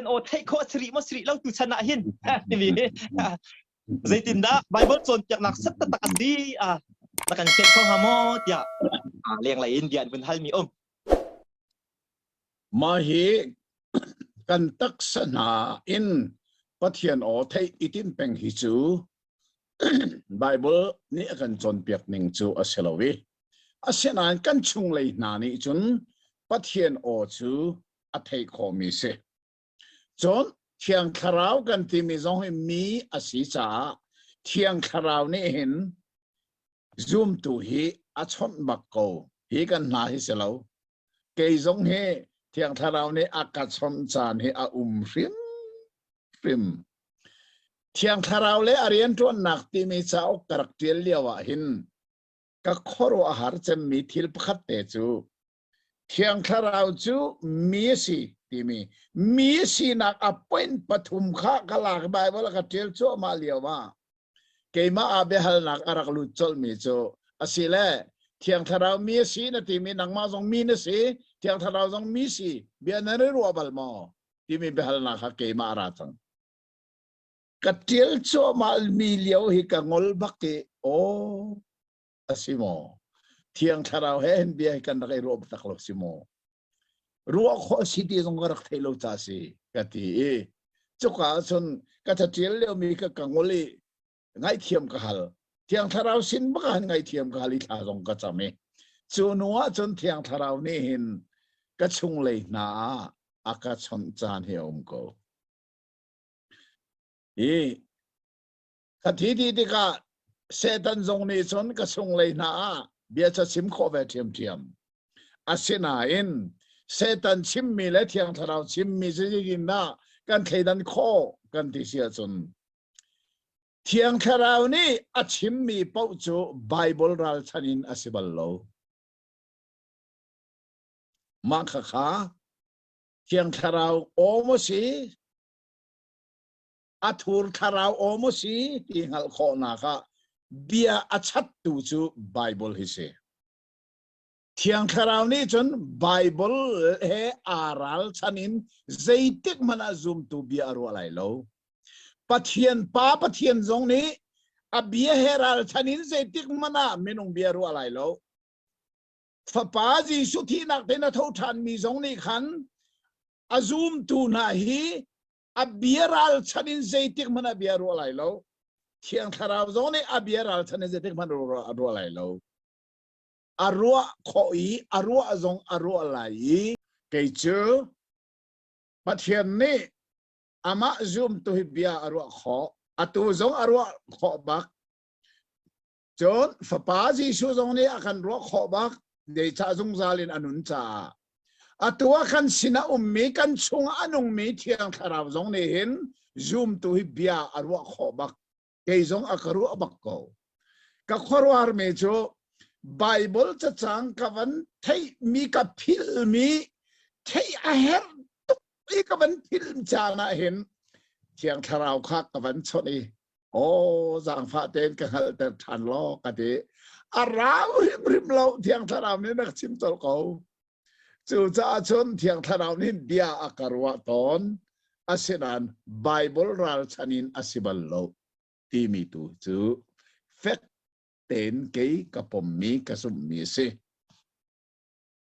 Pathian aw theih khawh a si rih maw si rih lo tu chan ah hin timi zeitindah Bible cawnpiaknak set taktak a si na kan fianh kho hnga maw tiah lenglei in bia an vun halmi um. Mah hi kan taksa hna in Pathian aw theih i timh peng hi cu Bible nih a kan cawnpiak ning cu a si lo i asinain kan chunglei hna nih cun Pathian aw cu a theih khawhmi si. Cun Thiang Thlarau kan timi zong hi mi a si caah Thiang Thlarau nih hin zumtu hi a chawnh bak ko. Hi kan hna hi si lo. Kei zong hi Thiang Thlarau nih a ka chawnh caan hi a um hrim hrim. Thiang Thlarau le a rianṭuannak timi cauk ka rak ṭial lio ah hin ka khuaruah a har cemmi thil pakhat te cu Thiang Thlarau cu mi a si timi mi sinak a point pathum kha ka lak Bible a ka ṭial cuahmah lio ah keimah ah biahalnak a rak lut colhmi cu asile Thiang Thlarau mi a si na timi nangmah zong mi na si Thiang Thlarau zong mi si bia nan i ruah bal maw timi biahalnak kha keimah a ra cang. Ka ṭial cuahmah mi lio hi ka ngol bak i aw a si maw? Thiang Thlarau he hin bia hi kan rak i ruah tak lo si maw? Ruah khawh a si ti zong ka rak thei lo ca si ka ti i cuka ah cun ka caṭial liomi ka ka ngol i ngaihthiam ka hal. Thiang Thlarau sin bak ah hin ngaihthiam ka hal i thla zong ka cam i cu hnu ah cun Thiang Thlarau nih hin ka chunglei hna ah a ka chawnh caan hi a um ko. I ka thi ti tikah Satan zong nih cun ka chunglei hna ah bia ca chim khawh ve ṭhiamṭhiam. Asinain Satan chimmi le Thiang Thlarau chimmi cu zeitindah kan thleidan khawh kan ti si ahcun Thiang Thlarau nih a chimmi paoh cu Baibal ralchan in a si bal lo. Mah khakha Thiang Thlarau aw maw si a thur thlarau aw maw si ti hngalh khawhnak ah bia a chattu cu Baibal hi si. Thiang Thlarau nih cun Baibal he aa ralchan in zeitik hmanh ah zumtu bia a ruah lai lo. Pathian Pa Pathian zong nih a bia he ralchan in zeitik hmanh ah minung bia a ruah lai lo. Fapa Jesuh thihnak tein a tho ṭhanmi zong nih khan a zumtu hna hi a bia ralchan in zeitik hmanh ah bia ruah lai lo. Thiang Thlarau zong nih a bia ralchan in zeitik hmanh a ruah lai lo. A ruah khawh i a ruah zong a ruah lai i kei cu Pathian nih amah zumtu hi bia a ruah khawh. Atu zong a ruah khawh bak. Cun Fapa Jesuh zong nih a kan ruah khawh bak. Zeicah zungzal in a nun caah. Atu ah kan sin a ummi, kan chungah a nungmi Thiang Thlarau zong nih hin zumtu hi bia a ruah khawh bak. Kei zong a ka ruah bak ko. Ka khuaruahharmi cu Baibal cacang ka van theihmi ka philhmi theih a herh tuk i ka van philh caan ah hin Thiang Thlarau kha ka van chawnh i aw zaangfah tein ka hngalhter ṭhan law ka ti. A rau hrimhrim lo Thiang Thlarau nih na ka chim colh ko. Cucaah cun Thiang Thlarau nih bia a ka ruah tawn. Asinain Baibal ralchan in a si bal lo timi tu cu fek tein kei ka pommi ka zumhmi a si.